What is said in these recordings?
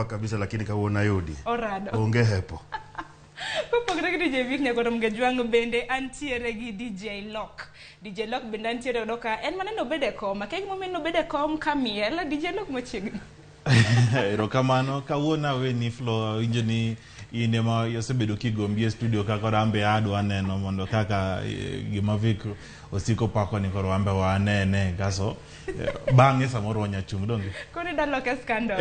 Hepa kabisa lakini kawuono ayudi. Orado. Onge hepo. Kopogore gi DJ Vic Nyakoro Mgejwang' bende antiere gi DJ Lock. DJ Lock bende antiere godo ka en mana nobed e kom. Akia gimomiyo nobed e kom kamiel. DJ Lock machiegni. Erokamano. Kawuono aweni Flo, awinjo ni in ema osebedo kigombi e studio ka koro an be adwa neno mondo kaka gima Vic osiko pako ni koro an be wanene kaso bang'e samoro wanya chung' donge? Koro idwa loke scandal.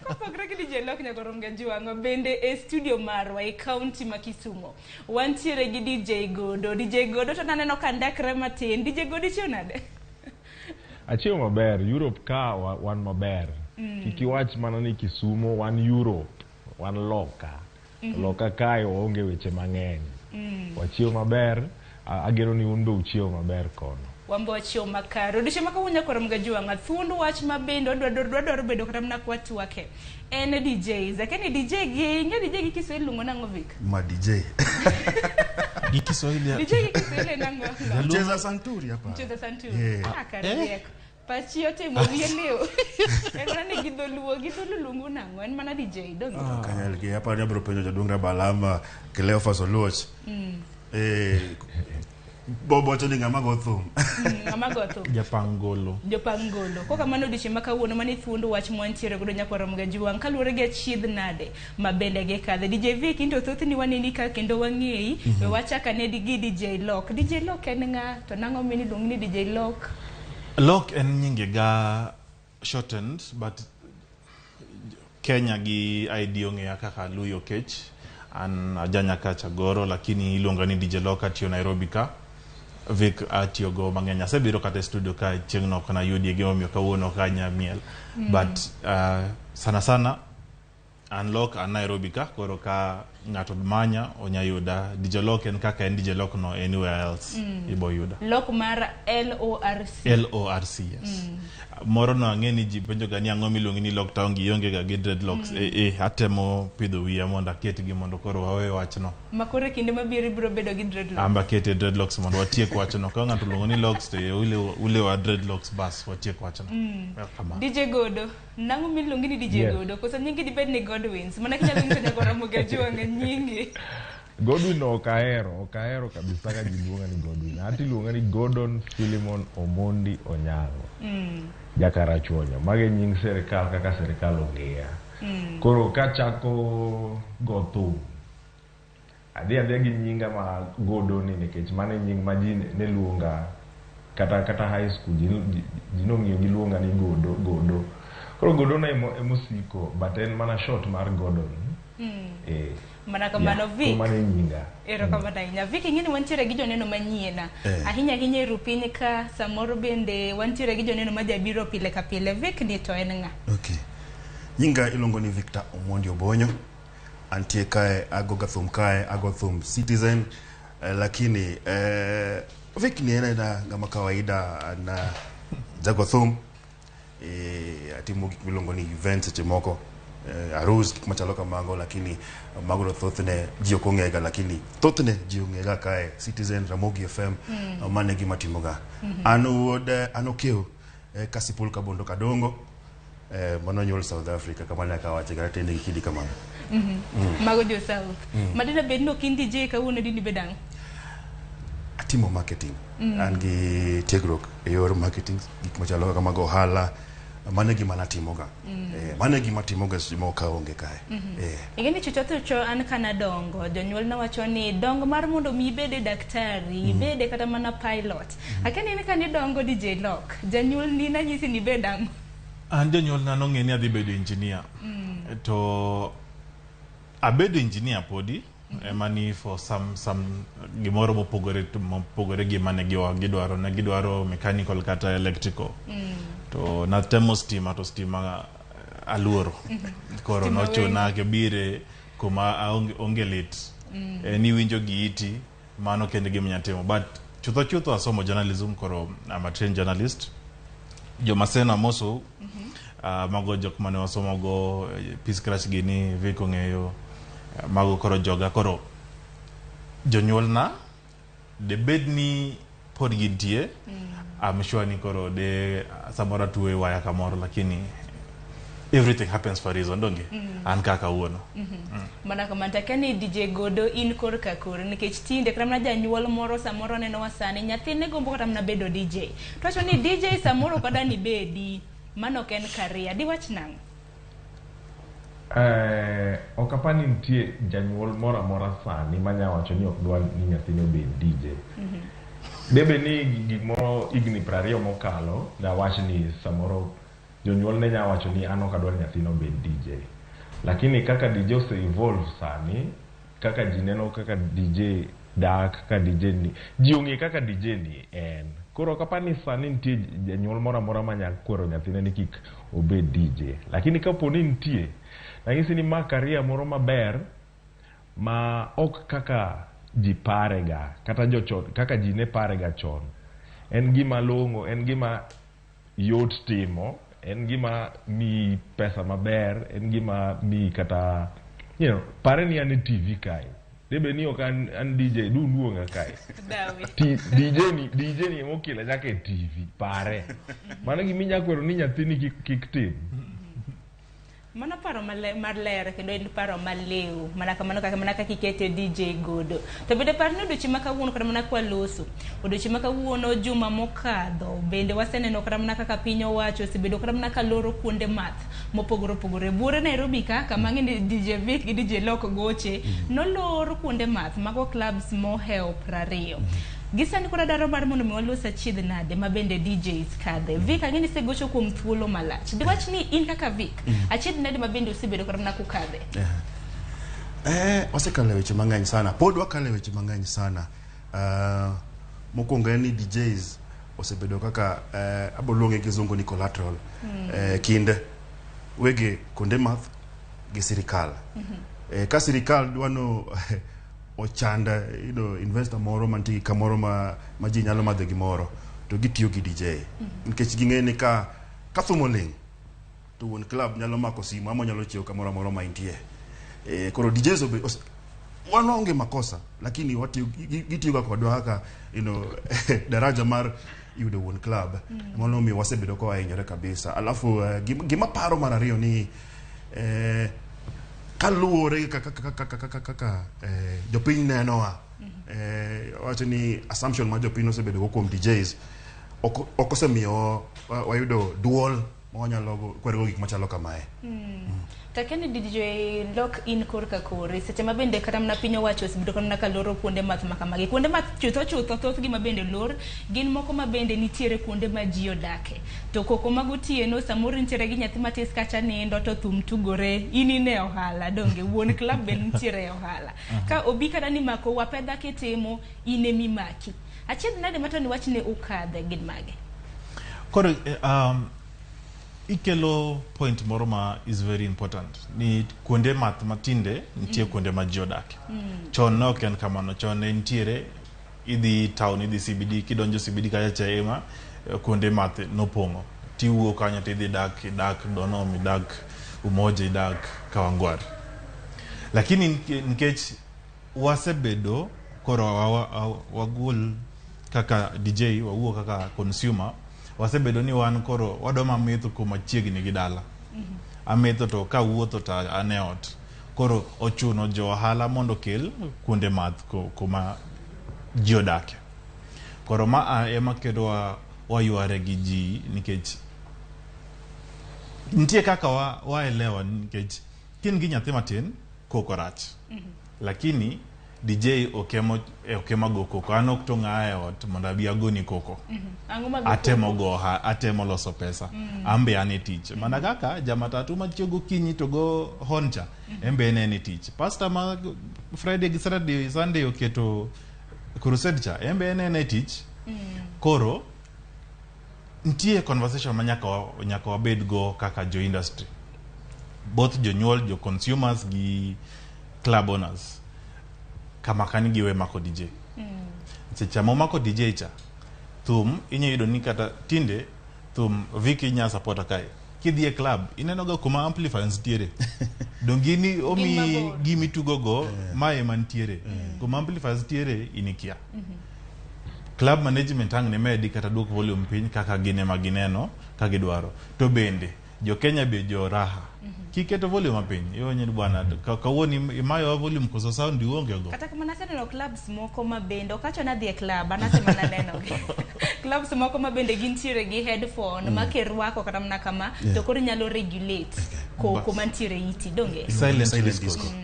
Kopogore gi DJ Lock Nyakoro Mgejwang' bende e studio marwa e county ma Kisumo wantiere gi DJ Godo. DJ Godo to naneno ka ndekre matin. DJ Godo ichiew nade? Achiew maber, Europe ka wan maber. Kik iwach mana ni Kisumo, wan Europe, wan loka. Loka kae waonge weche mang'eny. Wachiew maber, ageno ni un be uchiew maber kono. Wan be wachiew makare. Odiochieng' ma kawuono Nyakoro Mgejwang' thuond wach ma bende wadwaro bedo kata mana kwatwake en DJs. Akia ni DJ gi, ing'e DJ gi Kiswahili luongo nang'o Vic? Ma DJ. Gi Kiswahili DJ gi Kiswahili en ang'o? Mcheza santuri hapa. Mcheza santuri. Yeah. Ah, kare riek. Pachi otimo wiye liw. En mana ni gi dholuo, gi dholuo luongo nang'o? En mana DJ donge? Kanyal gi hapa ni abiro penjo jaduong' Rabalama Cleophas Oluoch. Bobo wacho ni ng'ama go thum. Ng'ama go thum. Japangolo. Jopangolo. Kok kamano odiochieng' ma kawuono mane thuond wach mwantiere godo Nyakwar Mgajwang' kaluwore gi achiedh nade ma bende gikadhe. DJ Vic into thothni waneni ka kendo wang'eyi. We wachak ane gi DJ Lock. DJ Lock en ng'a? To nang'o omiyo iluongi ni DJ Lock? Lock en nyinge ga shortened but Kenya gi ID ong'eya kaka Louis Okech. An aja Nyakach Agoro lakini iluonga ni DJ Lock atiyo Nairobi ka. Vic atiyogo mang'eny. Asebiro kata e studio ka chieng' no ok nayudie gimomiyo kawuono ok anya miel. But sana sana an Lock an Nairobi ka koro ka ng'ato manya onya yuda. DJ Lock en kaka en DJ Lock no anywhere else ibo yuda. Lock mar LORC. LORC yes. Moro no ang'e ni ji penjo ga ni ang'o miluongi ni lock town gionge ga gi dreadlocks. Atemo pidho wiya mondo aketgi mondo koro wawe wachno. Ma koro e kinde mabiro ibiro bedo gi dreadlocks. Amba akete dreadlocks mondo watiek wachno. Ka ng'ato luongo ni locks to ule wa dreadlocks bas watiek wachno. Kamano. DJ Godo, nang'o miluongi ni DJ Yes. Godo? Koso nyingi dibed ni Godwins? Mana kinyalo nyiso Nyakwar Mgajwang' nyingi. Godwin ok ahero, ok ahero kabisa ka ji luonga ni Godwin. Ati iluonga ni Gordon Philemon Omondi Onyango. Jakarachuonyo. Mago e nying sirikal kaka sirikal ong'eya. Koro kachako go thum, adhi adhiya gi nyinga ma Godo ni nikech mano e nying ma ji ne luonga kata high school ji nong'iyo gi luonga ni Godo, Godo. Koro Godo no emosiko but en mana short mar Gordon. Mana kamano Yeah, Vic. koro mano e nyinga. Erokamano ahinya. Vic, ing'e ni wantiere gi joneno manyien. Ahinya ahinya e ru piny ka samoro bende wantiere gi joneno ma jabiro pile ka pile. Vic ni to en ng'a? Okay. Nyinga iluongo ni Victor Omondi Obonyo. Antie kae, ago ga thum kae, ago thum Citizen. Lakini Vic ni en aena ng'ama kawaida an jago thum. Atimo gik miluongo ni events seche moko. Arus gik machalo kamago lakini mago to thothne ji ok ong'ega lakini thothne ji ong'ega kae Citizen Ramogi FM. Mano e gima atimoga. An wuod an okew Kasipul Kabondo Kadongo. Mano nyuol South Africa kamano eka awache kata tiende gi kidi kamano. Mago jo South. Madina bed ni ok in DJ kawuono dini bed ang'o? Atimo marketing. An gi tiegruok e yor marketing gik machalo kaka mag ohala. Mano e gima natimoga. Mano e gima atimoga seche moko ka aonge kae. Ing'e ni chocho chocho an kanadongo, jonyuol nawacho ni dongo mar mondo mi ibede daktari, ibede kata mana pilot. Akia ni in kanidongo DJ Lock, janyuolni nanyisi ni ibed ang'o? An jonyuolna nong'e ni adhi bedo engineer. To abedo engineer podi ema ni for some gimoro mopogore mopogore gi mane gidwaro. Ne gidwaro mechanical kata electrical. To natemo stima to stima aluoro. Koro Stima nochuna kebire kuma onge lit. En iwinjo gi iti mano kende gima inyalo timo. But chutho chutho asomo journalism koro I'm a trained journalist. Jomaseno amoso mago jok mane wasomogo Peace Crush gini Vic ong'eyo mago koro joga koro jonyuolna de bed ni pod gintie I'm sure ni koro de samoro atwe waya kamoro lakini Everything happens for a reason, donge? An kaka wuono. Mana kamano takia ni DJ Godo in korka kore nikech tinde kata mana janyuol moro samoro neno sani nyathine gombo kata mana bedo DJ to wacho ni DJ samoro ok adwa ni bedi mano ok en career diwach nang'o? Ok apar ni nitie janyuol moro amora sani manya wacho ni ok dwar ni nyathine obed DJ. Debe ni gimoro higni 20 mokalo dawach ni samoro jonyuol ne nya wacho ni an ok adwar nyathina obed DJ. Lakini kaka DJ ose evolve sani, kaka ji neno kaka DJ dak, kaka DJ ni, ji ong'e kaka DJ ni en. Koro ok apar ni sani nitie janyuol moro amora manya kwero nyathine ni kik obed DJ. Lakini kapo ni nitie, nanyisi ni ma career moro maber ma ok kaka ji parega kata jochon kaka ji ne parega chon. En gima long'o, en gima yot timo, en gima miyi pesa maber, en gima miyi kata pare ni an e TV kae. Debe ni ok an DJ, du luonga kae. Dawi. DJ ni emokela nyaka e TV, pare. Mano gima inya kwero ni nyathini kik tim. Mano paro maler kendo en paro maliw mana kamano kaka mana kaka ikete DJ Godo. To bende par ni odiochieng' ma kawuono kata mana kwaloso odiochieng' ma kawuono juma mokadho bende waseneno kata mana kaka piny owacho osebedo kata mana kaloro kuonde math mopogore opogore. Buore Nairobi ka kama ang'e ni DJ Vic gi DJ Lok goche nolor kuonde math mago clubs mohewo 20. Gisani koro adwaro mar mondo mi walos achiedh nade ma bende DJs kadhe. Vic ang'e ni isegocho kuom thuolo malach. Diwach ni in kaka Vic, achiedh nade ma bende osebedo kata mana kukadhe? Wasekalo e weche mang'eny sana, pod wakalo e weche mang'eny sana. Mokwongo en ni DJs osebedo kaka abo luonge gi kizungu ni collateral kind wege kuonde math gi sirikal. Ka sirikal dwano ochand investor moro mantie gi kamoro ma ji nyalo madhe gimoro to gitiyo gi DJ nikech ging'e ni ka thum oling' to wuon club nyalo mako simu ama nyalo chiewo kamoro amora ma intie. Koro DJs wan waonge makosa lakini gitiyo ga kodwa kaka daraja mar yudo wuon club. Mano omiyo wasebedo ka wahinyore kabisa. Alafu gima paro mar ariyo ni kaluwore gi kaka jopiny nenowa, wacho ni assumption ma jopiny osebedo go kuom DJs ok osemiyo wayudo duol ma wanyalo kwergo gik machalo kamae. Takia ni DJ Lok in korka kore seche ma bende kata mana piny owacho osebedo kata mana kaloro kuonde math ma kamagi. Kuonde math chutho chutho thothgi ma bende lor gin moko ma bende nitiere kuonde ma ji odake. To koko mag otieno samoro nitiere gi nyathi matis kacha nindo to thum tugore in ine ohala donge wuon club be nitiere e ohala. Ka obi kata ni mako wapedha kitimo in emimaki. Achiedh nade ma to ni wach ne ukadhe gin mage? Koro ikelo point moro ma is very important ni kuonde math matinde nitie kuonde ma ji odake. Chon ne ok en kamano, chon ne nitiere idhi town, idhi CBD, kidonjo CBD kacha cha ema kuonde math nopong'o. Tiwuok kanyo tidhi dak, idak Donholm, idak Umoja, idak Kawangware. Lakini nikech wasebedo koro wagol kaka DJ, wawuok kaka consumer, wasebedo ni wan koro wadwa mametho kuma chiegni gi dala. Ametho to kawuotho to an e ot. Koro ochuno jo ohala mondo okel kuonde math kuma ji odake. Koro ma ema kelo wayware gi ji nikech nitie kaka waelewa nikech kin gi nyathi matin koko rach. Lakini DJ okema go koko. An ok tong' a e ot mondo abi agoni koko. Ang'o ma go Atemo koko? go atemo loso pesa. An be an e tich. Mana kaka jamatatu machiew gokinyi to go horn cha, en be en e tich. Pastor ma Friday gi Saturday, Sunday oketo crusade cha, en be en e tich. Koro nitie conversation ma nyaka wabed go kaka jo industry. Both jonyuol, jo consumers gi club owners. Kama kani giwe mako DJ. Seche momako DJ cha, thum inya yudo ni kata tinde thum Vicky inya support kae. Kidhi e club ineno ga kuma amplifiers nitiere. Dong gini omi Gin mabor. gimi tugo go mae mantiere. Kuma amplifiers nitiere inikia. Club management ang' ne medi kata duok volume piny kaka gin ema gineno ka gidwaro. To bende Jo Kenya be jo raha. Kiketo volume mapiny, iwinjo ni bwana kawuono imayowa volume koso sound ionge go. Kata kamano aseneno clubs moko ma bende ok acho nadhi e club, an asemana nenogi. Clubs moko ma bende gintiere gi headphone ma kirwako kata mana kama to koro inyalo regulate koko mantiere iti donge? Silent, Silent disco. disco.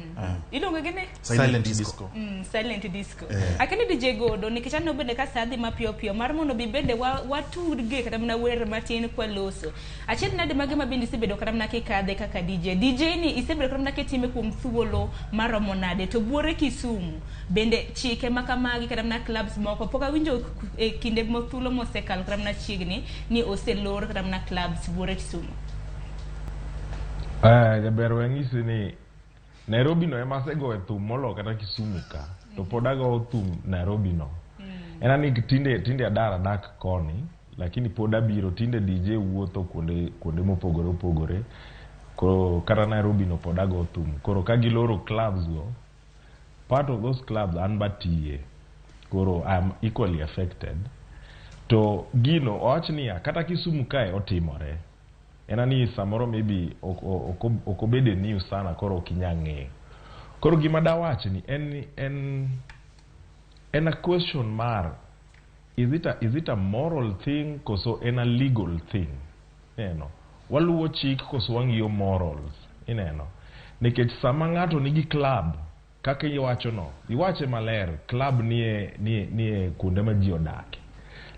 Iluongo gi ni? Silent disco. Silent disco. Akeni DJ Godo nikech aneno bende ka saa dhi mapiyo piyo mar mondo bi bende watudge kata mana wer matin kwaloso. Achiel nade mage ma bende isebedo kata mana kikadhe kaka DJ. DJ ni isebedo kata mana kitime kuom thuolo maromo nade to buore Kisumu bende chike ma kamagi kata mana clubs moko pok awinjo e kinde thuolo mosekalo kata mana chiegni ni oselor kata mana clubs buore Kisumu. Jaber we anyisi ni Nairobi no ema asegoye thum molo kata Kisumu ka to pod agoyo thum Nairobi no. En ani tinde adar adak koni lakini pod abiro tinde DJ wuotho kuonde mopogore opogore. Koro kata Nairobi no pod ago thum. Koro ka giloro clubs go, part of those clubs an batiye. Koro I'm equally affected. To gino owach niya kata Kisumu kae otimore. En ani samoro maybe ok obede news sana koro ok inyal ng'eyo. Koro gima dawach ni en a question mar is it a moral thing koso en a legal thing? Ineno, waluwo chik koso wang'iyo morals? Ineno, nikech sama ng'ato nigi club kaka iwacho no, iwache maler, club nie kuonde ma ji odake.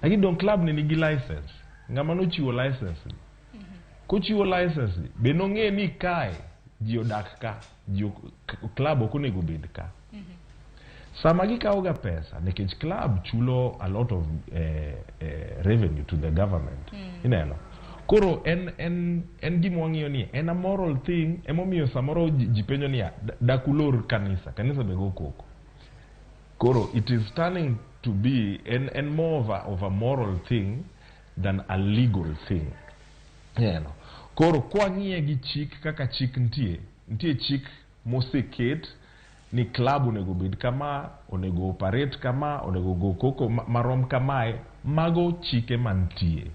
Lakini dong club ni nigi license. Ng'ama nochiwo license ni? Kochiwo license ni, be nong'e ni kae ji odak ka, club ok onego bed ka. Sama gikawo ga pesa, nikech club chulo a lot of revenue to the government. Ineno. Koro en gima wang'iyo ni en a moral thing, emomiyo samoro ji penjo niya, dak ulor kanisa, kanisa be go koko. Koro it is turning to be en more of a moral thing than a legal thing. Ineno. Koro kwang'iye gi chik kaka chik nitie, nitie chik moseket ni club onego bed kama, onego operate kama, onego go koko marom kamae, mago chike mantie.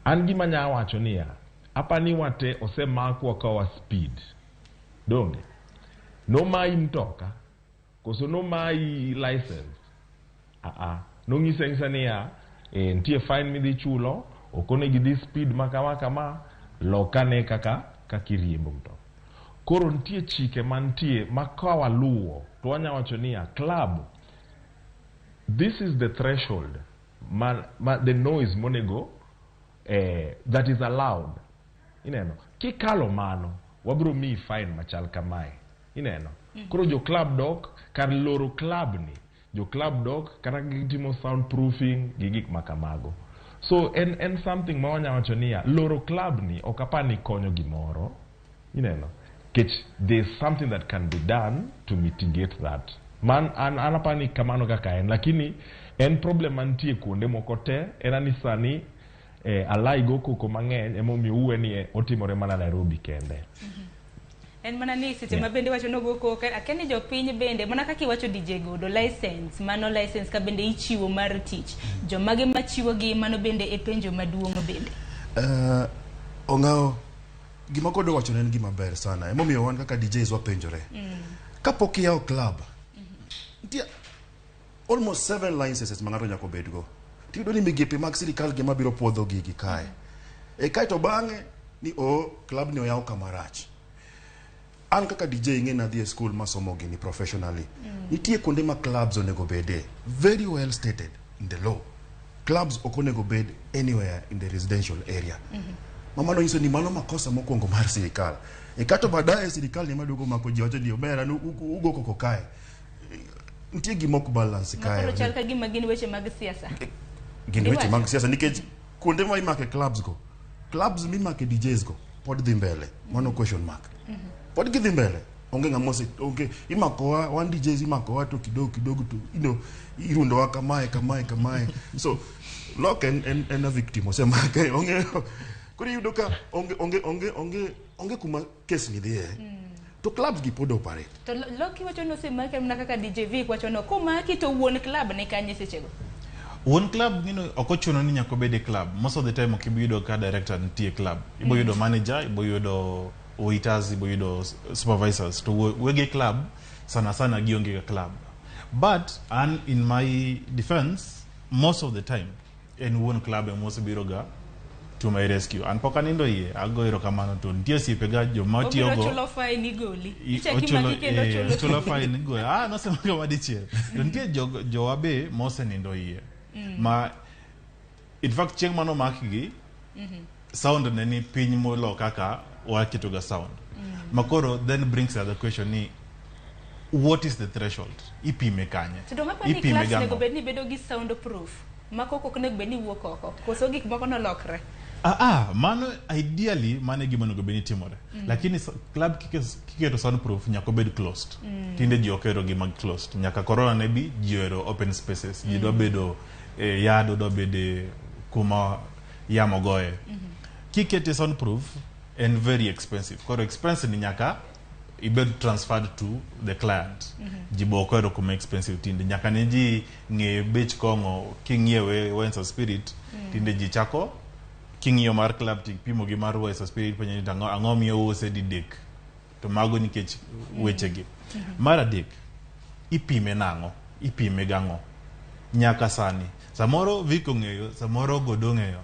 An gima anya wacho niya, apani wate osemakwa ka wa speed. Donge? Nomayi mtoka, koso nomayi license? Nong'isi ang'isa niya, nitie fine midhi chulo, ok onego idhi speed ma kama kama, lokane kaka iriembo mtoka. Koro nitie chike mantie ma ka waluwo to wanya wacho niya, club, this is the threshold ma the noise monego that is allowed. Ineno, kikalo mano wabro miyi fine machal kamae. Ineno, koro jo club dok kar loro club ni, jo club dok kata gitimo soundproofing gi gik ma kamago. So en something ma wanya wacho niya, loro club ni ok apar ni konyo gimoro. Ineno, kech there's something that can be done to mitigate that. Man an apar ni kamano kaka en, lakini en problem mantie kuonde moko te, en ani sani alai go koko mang'eny emomiyo uwe ni otimore mana Nairobi kende. En mana ni seche ma bende wacho nogo koko, akia ni jopiny bende mana kaka iwacho DJ Godo license, mano license ka bende ichiwo mar tich. Jomage machiwo gi mano bende e penjo maduong' bende. Ong'awo gima Godo wacho ne en gima ber sana. Emomiyo wan kaka DJs wapenjore. Kapok iyawo club, nitie almost 7 licenses ma ng'ato nyaka obedgo. Tiyudo ni migepe mag sirikal gima biro puodho gigi kae. Kae to bang'e ni o club ni oyaw kama rach. An kaka DJ ing'e nadhi e school masomo gini professionally. Nitie kuonde ma clubs onego bede. Very well stated in the law. Clubs ok onego bed anywhere in the residential area. Ma mano nyiso ni mano makosa mokwongo mar sirikal. Kato baadaye sirikal ni maduogo mako ji wacho ni omera ugo koko kae. Nitie gima ok balance kae. Makoro chal ka gima gin weche mag siasa. Gin weche mag siasa nikech kuonde ma imake clubs go, clubs mimake DJs go pod dhi mbele. Mano question mark. Pod gidhi mbele. Onge ng'ama ose onge imakowa wan DJs imakowa to kidogo kidogo to you know irundowa kamae kamae kamae. So Lok en a victim osemake onge koro iyudo ka onge kuma kes ni dhiye. To clubs gi pod operate. To Lok iwacho ni osemake mana kaka DJ Vic wacho no komaki to wuon club ni kanye sechego? Wuon club ngino ok ochuno ni nyaka obed e club. Most of the time ok ibi yudo ka director nitie e club. Ibo yudo manager, ibo yudo waiters, ibo yudo supervisors. To wege club sana sana gionge ga club. But an in my defense, most of the time en wuon club ema osebiro ga to my rescue. An pok anindo iye, ago erokamano to nitie osiepega joma Obiro tiyogo chulo fine igoli. Ichaki ochulo maki kendo chulo. Ochulo fine igoyo. Ah, nosemaka madichiel. To nitie jowa be mosenindo iye. Ma in fact chieng' manomakgi sound ne ni piny molo kaka waketoga sound. Makoro then brings the other question ni what is the threshold? Ipime kanye? To dong' apani Ipime clubs gang'o? onego bed ni bedo gi sound proof. Ma koko ok onego bed ni wuok oko. Koso gik moko nolokre. Mano ideally mano e gima onego bed ni timore. Lakini club kiketo soundproof nyaka obed closed. Tinde ji ok ohero gima closed. Nyaka corona ne bi, ji ohero open spaces. Ji dwa bedo e yard, dwa bedo e kuma yamo goye. Kikete soundproof en very expensive. Koro expense ni nyaka ibed transferred to the client. Ji bo ok ohero kuma expensive tinde. Nyaka ne ji ng'e bech kong'o king'iewe wines of spirit, tinde ji chako king'iyo mar club tipimo gi mar wines of spirit penjo ni to ang'o miyo use didek to mago nikech wechegi. Mar adek, ipime nang'o? Ipime gang'o? Nyaka sani samoro Vic ong'eyo, samoro Godo ong'eyo.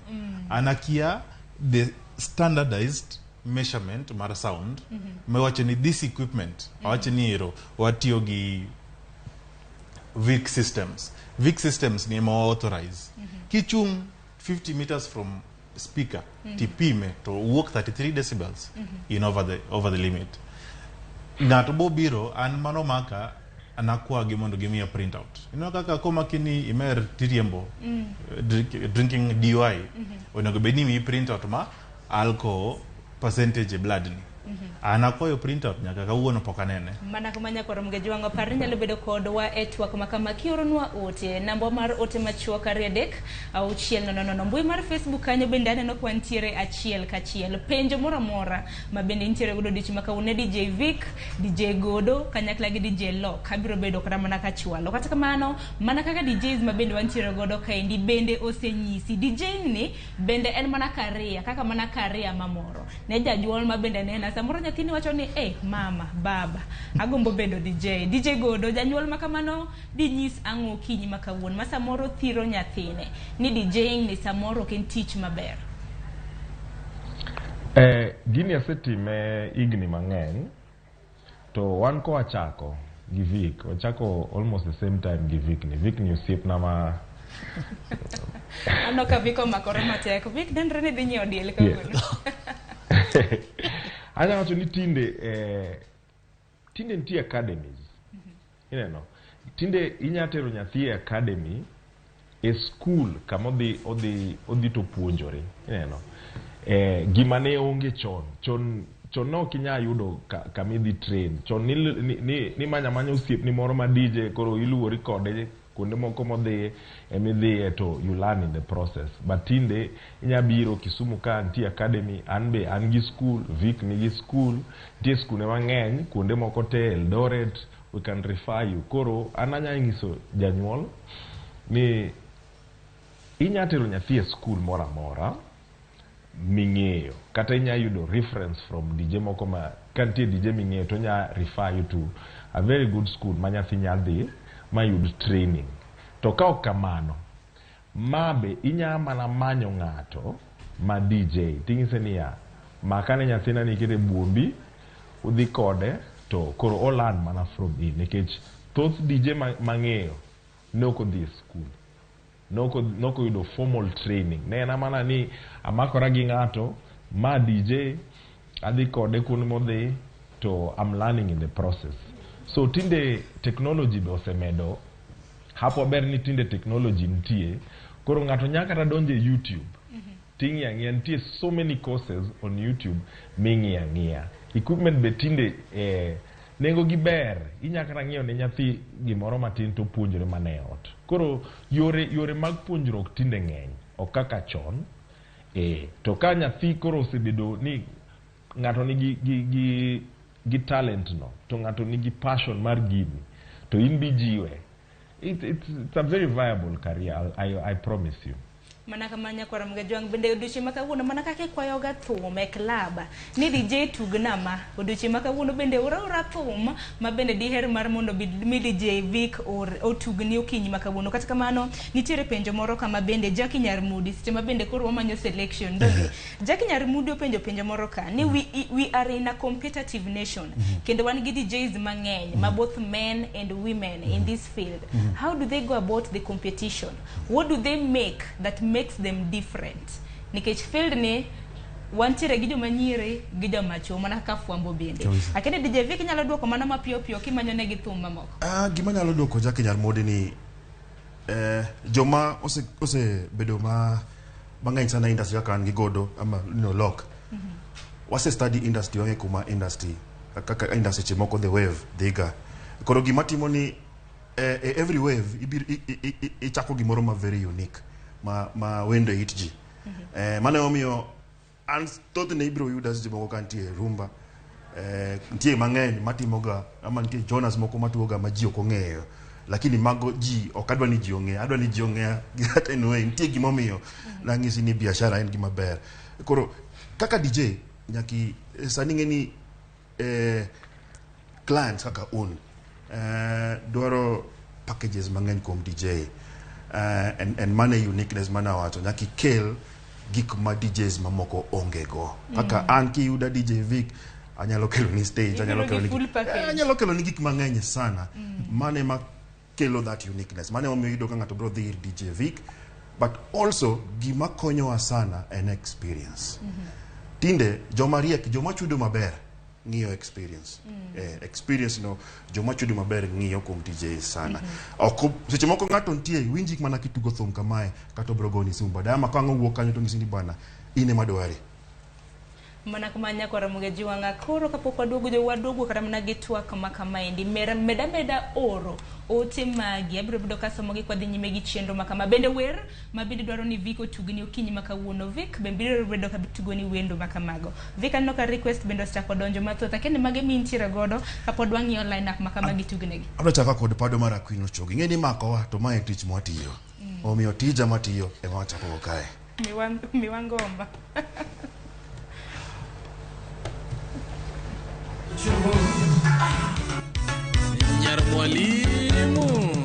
An akia the standardized measurement mar sound miwacho ni this equipment, awacho ni ero watiyo gi Vic Systems. Vic Systems ni ema authorize. Kichung' 50 meters from speaker tipime to wuok 33 decibels in over the limit. Ng'ato bobiro an mano maka anakwagi mondo gimiya printout. Ineno kaka komaki ni imer tiriembo drinking DUI, onego bed ni imiyi printout ma alcohol percentage e blood ni. An akwayo printout nyaka kawuono pok anene. Mana kama nyakwar Mgejwang'o par ni nyalo bedo kodwa e twak ma kama kioronwa ote. Namba mar ote machuok 23600. Mbui mar Facebook kanyo bende aneno ka wantiere achiel kachiel. Penjo moro amora ma bende intiere godo odiochieng' ma kawuono ne DJ Vic, DJ Godo, kanyakla gi DJ Lok. Abiro bedo kata mana kachwalo. Kata kamano, mana kaka DJs ma bende wantiere godo kaendi bende osenyisi. DJ ni bende en mana career, kaka mana career mamoro. Ne jajuol ma bende nena, samoro nyathini wacho ni mama, baba, agombo bedo DJ. DJ Godo, janyuol ma kamano dinyis ang'o okinyi ma kawuono ma samoro thiro nyathine ni DJing ni samoro ok en tich maber? Gini asetime higni mang'eny to wan kowachako gi Vic, wachako almost the same time gi Vic ni. Vic ni osiepna ma Aneno ka Vic omakore matek. Vic nenre ni dhi nyiewo diel kawuono. Anya wacho ni tinde tinde nitie academies. Ineno, tinde inya tero nyathi e academy e school kama odhi to puonjore. Ineno, gima ne onge chon. Chon ne ok inyal yudo kama idhi train. Chon ni manya manya osiepni moro ma DJ koro iluwori kode kuonde moko modhiye emidhiye to you learn in the process. But tinde inya biro Kisumu ka nitie academy, an be an gi school, Vic nigi school, nitie skunde mang'eny kuonde moko te Eldoret, we can refer you. Koro an anya nyiso janyuol ni inya tero nyathi e school moro amora ming'eyo kata inya yudo reference from DJ moko ma ka nitie DJ ming'eyo to onya refer you to a very good school ma nyathi nya dhi ma yud training. To ka ok kamano, ma be inya mana manyo ng'ato ma DJ ting'ise niya, makane nyathina ni ikete buombi, udhi kode to koro o learn mana from in nikech thoth DJ mang'eyo ne ok odhi e school. Nok oyudo formal training. Ne en mana ni amakora gi ng'ato ma DJ, adhi kode kuonde modhi to I'm learning in the process. So tinde technology be osemedo hapo ber ni tinde technology nitie koro ng'ato nyaka kata donjo e YouTube ting'iyo ang'iya nitie so many courses on YouTube ming'iyo ang'iya equipment be tinde nengo gi ber inya kata ng'iewo ne nyathi gimoro matin to puonjore mana e ot. Koro yore mag puonjruok tinde ng'eny ok kaka chon. To ka nyathi koro osebedo ni ng'ato nigi gi talent no to ng'ato nigi passion mar gini to in bi jiwe. It's a very viable career, I promise you. Mana kama nyakwara Mgajwang' bende odiochieng' ma kawuono mana kaka ikwayoga thum e club ni DJ tugna ma odiochieng' ma kawuono bende ora ora thum ma bende diher mar mondo mi DJ Vic otugni okinyi ma kawuono. Kata kamano nitiere penjo moro kama bende Jackie Nyarmudi seche ma bende koro wamanyo selection donge Jackie Nyarmudi openjo penjo moro ka ni we are in a competitive nation kendo wan gi DJs mang'eny ma both men and women in this field. How do they go about the competition? What do they make that makes them different? Nikech field ni wantiere gi joma nyiri gi joma chuo mana kaka fwambo bende. Kabisa. Akene DJ Vic nyalo duoko mana mapiyo piyo kimanyo negi thum mamoko. Gima nyalo duoko Jackie Nyarmodi ni joma osebedo ma mang'eny sana industry kaka an gi godo ama lock. Wase study industry, wang'e kuma industry kaka industry seche moko the wave dhiga. Koro gima timo ni every wave ichako gimoro ma very unique ma wendo e it ji. Mano emomiyo an thothne ibiro yuda seche moko ka nitie rumba, nitie mang'eny matimoga ama nitie genres moko matugoga ma ji ok ong'eyo, lakini mago ji ok adwa ni ji ong'e, adwa ni ji ong'eya anyway. Nitie gimomiyo nang'isi ni biashara en gima ber. Koro kaka DJ nyaki sani ng'e ni clients kaka un dwaro packages mang'eny kuom DJ, and mano e uniqueness mane awacho, nyaka ikel gik ma DJs mamoko onge go. Kaka an kiyuda DJ Vic, anyalo kelo ni stage, anyalo Ibiro kelo gi ni full package. Anyalo kelo ni gik mang'eny sana. Mano ema kelo that uniqueness. Mano emomiyo iyudo ka ng'ato biro dhi ir DJ Vic. But also gima konyowa sana en experience. Tinde joma riek, joma chudo maber ng'iyo experience. Experience no joma chudo maber ng'iyo kuom DJ sana. Ok seche moko ng'ato nitie winji mana kitugo thum kamae kata obiro goni simu baadaye, ama ka ang' owuok kanyo to ng'isi ni bana in ema dwari. Mana kama nyakwara Mugajiwang'a koro kapok waduogo jo waduogo kata mana gi twak ma kamaendi meda meda oro ote magi abiro bedo kasomogi kwa dhi nyime gi chenro ma kama bende wer ma bende dwaro ni Vic otugni okinyi ma kawuono. Vic bende biro bedo ka tugoni wendo ma kamago. Vic aneno ka request bende osechako donjo mathoth akende mage mintiere godo kapod wang'iyo line up ma kama gitugnegi. Abiro chako kod pado mar Aquino Chogi. Ing'e ni makowa to mae e tich mwatiyo. Omiyo tija matiyo ema wachako go kae. Miwa ngomba. Nyar mwalimu.